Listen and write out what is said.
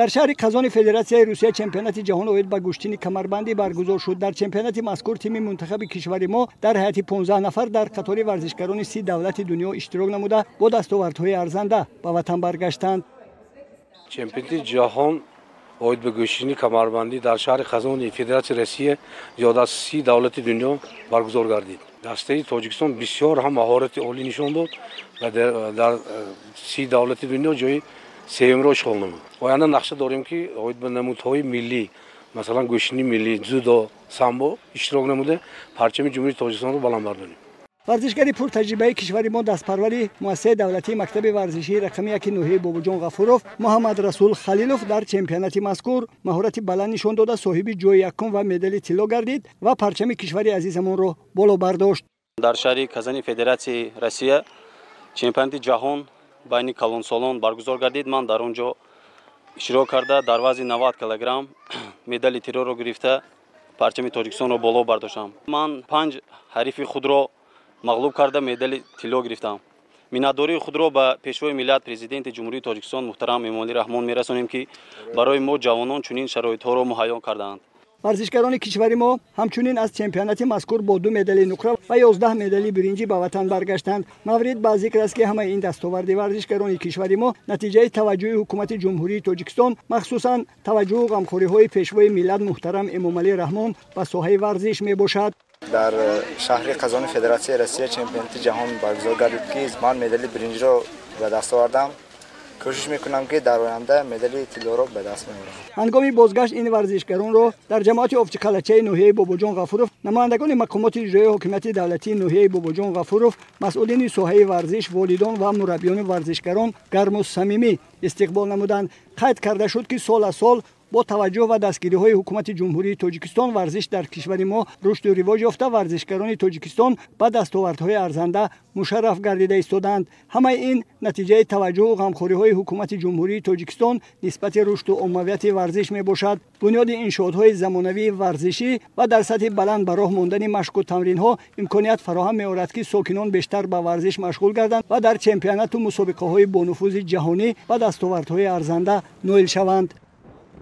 Дар шаҳри Қазони Федератсияи Русия чемпионати ҷаҳон оид ба гӯштини камарбандӣ баргузор шуд. Дар чемпионати мазкур тими мунтахаби кишвари мо дар ҳайати 15 нафар дар қатори варзишгарони 30 давлати дунё иштирок намуда, бо дастовардҳои арзанда ба ватан баргаштанд. Чемпионати ҷаҳон оид ба гӯштини камарбандӣ дар шаҳри Қазони Федератсияи Россия зиёда аз 30 давлати дунё баргузор гардид. Дастаи Тоҷикистон бисёр ҳам маҳорати олӣ нишон дод ва дар 30 давлати дунё ҷои сеюмро ишғол намуд. Оянда нақша дорем, ки оид ба намудҳои миллӣ, масалан, гӯштини миллӣ, дзюдо, самбо иштирок намуда, парчами Ҷумҳурии Тоҷикистонро баланд бардорем. Варзишгари пуртаҷрибаи кишвари мо, дастпарвари муассисаи давлатии мактаби варзишии рақами 1 ноҳияи Бобоҷон Ғафуров Муҳаммад Расул Халилов дар чемпионати мазкур маҳорати баланд нишон дода, соҳиби ҷои якум ва медали тилло гардид ва парчами кишвари азизамонро боло бардошт. Дар шаҳри Казани Федератсияи Россия чемпионати ҷаҳон байни калонсолон баргузор гардид. Ман дар он ҷо иштирок карда, дар вазни 90 килограмм медали тиллоро гирифта, парчами Тоҷикистонро боло бардоштам. Ман панҷ ҳарифи худро мағлуб карда, медали тилло гирифтам. Миннатдории худро ба Пешвои миллат, Президенти Ҷумҳурии Тоҷикистон муҳтарам Эмомалӣ Раҳмон мерасонем, ки барои мо, ҷавонон, чунин шароитҳоро муҳайё кардаанд. Варзишгарони кишвари мо ҳамчунин аз чемпионати мазкур бо ду медали нуқра ва 11 медали биринҷӣ ба ватан баргаштанд. Маврид ба зикр аст, ки ҳамаи ин дастоварди варзишгарони кишвари мо натиҷаи таваҷҷӯҳи ҳукумати Ҷумҳурии Тоҷикистон, махсусан таваҷҷӯҳу ғамхориҳои Пешвои миллат муҳтарам Эмомалӣ Раҳмон ба соҳаи варзиш мебошад. Дар шаҳри Қазони Федератсияи Россия чемпионати ҷаҳон баргузор гардид, ки ман медали биринҷиро ба даст овардам. Кӯшиш мекунам, ки дар оянда медали тиллоро ба даст меорам. Ҳангоми бозгашт ин варзишгаронро дар ҷамоати Овчиқалачаи ноҳияи Бобоҷон Ғафуров намояндагони мақомоти иҷроии ҳокимияти давлатии ноҳияи Бобоҷон Ғафуров, масъулини соҳаи варзиш, волидон ва мураббиёни варзишгарон гарму самимӣ истиқбол намуданд. Қайд карда шуд, ки сол аз сол бо таваҷҷӯҳ ва дастгириҳои ҳукумати Ҷумҳурии Тоҷикистон варзиш дар кишвари мо рушду ривоҷ ёфта, варзишгарони Тоҷикистон ба дастовардҳои арзанда мушарраф гардида истодаанд. Ҳамаи ин натиҷаи таваҷҷӯҳу ғамхориҳои ҳукумати Ҷумҳурии Тоҷикистон нисбати рушду оммавияти варзиш мебошад. Бунёди иншоотҳои замонавии варзишӣ ва дар сатҳи баланд ба роҳ мондани машқу тамринҳо имконият фароҳам меорад, ки сокинон бештар ба варзиш машғул гарданд ва дар чемпионату мусобиқаҳои бонуфузи ҷаҳонӣ ба дастовардҳои арзанда ноил шаванд.